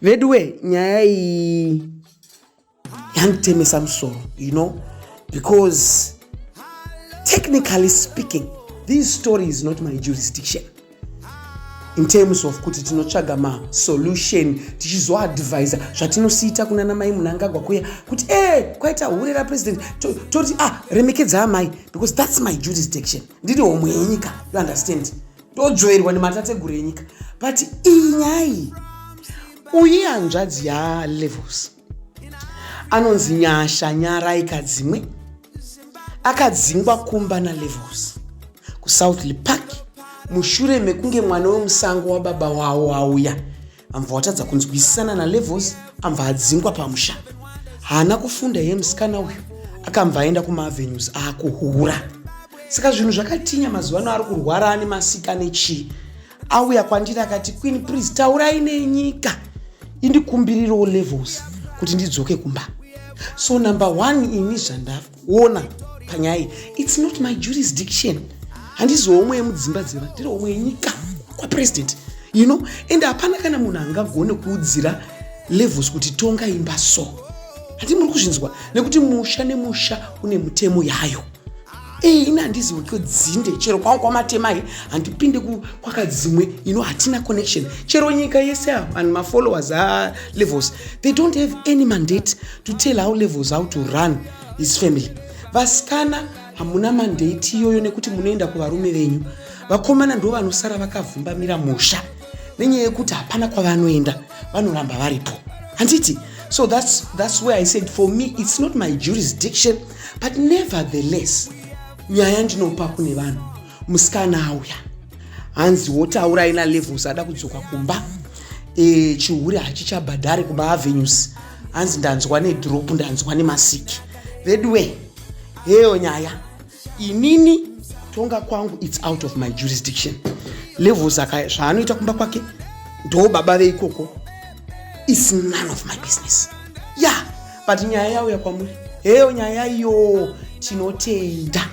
Veduwe, nyaya iyi yanditemesa musoro because technically speaking, this story is not my jurisdiction in terms of kuti tinotsvaga masolution, tichizoadvisa zvatinosiita kuna namai Munangagwa kuya kuti e kwaita hure rapresident, toti ah, remekedza amai, because that's my jurisdiction. Ndiri homwe yenyika, you understand? Todzvoerwa nematateguru enyika. But iyi nyaya iyi, uyi hanzvadzi yaLevels anonzi Nyasha Nyarai Kadzimwe, akadzingwa kumba naLevels kuSouthlea Park mushure mekunge mwana wemusango wababa wavo auya. Amva watadza kunzwisisana naLevels, amva adzingwa pamusha. Haana kufunda iye musikana uyu, akambva aenda kumaavenues akuhura. Saka zvinhu zvakatinya. Mazuva ano ari kurwara, ane masika nechii. Auya kwandiri akati, "Queen, please taurai nenyika, indikumbirirewo Levels kuti ndidzoke kumba." So number one, ini zvandaona panyaya iyi, it's not my jurisdiction. Handisi homwe yemudzimba dzeva, ndiri homwe yenyika kwapresident. And hapana kana munhu angagone kuudzira Levels kuti tonga imba. So handi muri kuzvinzwa, nekuti musha nemusha une mutemo yayo. Ei, ini handiziwekwo dzinde chero kwangu kwamatemai, handipinde kwakadzimwe ino, hatina connection. Chero nyika yese avo and mafollowers aLevels, they don't have any mandate to tell how Levels, how to run his family. Vasikana hamuna mandate iyoyo, nekuti munoenda kuvarume venyu. Vakomana ndo vanosara vakavhumbamira musha nenyaya yekuti hapana kwavanoenda, vanoramba varipo, handiti? So that's where I said for me it's not my jurisdiction, but nevertheless nyaya ndinopa kune vanhu. Musikana auya, hanzi wotaurai naLevels, ada kudzoka kumba. Chihure hachichabhadhari kumaavenues. Hanzi ndanzwa nedrop, ndanzwa nemasiki. Veduwe, heyo nyaya. Inini kutonga kwangu, it's out of my jurisdiction. Levels zvaanoita kumba kwake, ndo baba veikoko, it's none of my business, yeah. But nyaya yauya kwamuri, heyo nyaya iyo. Tinotenda.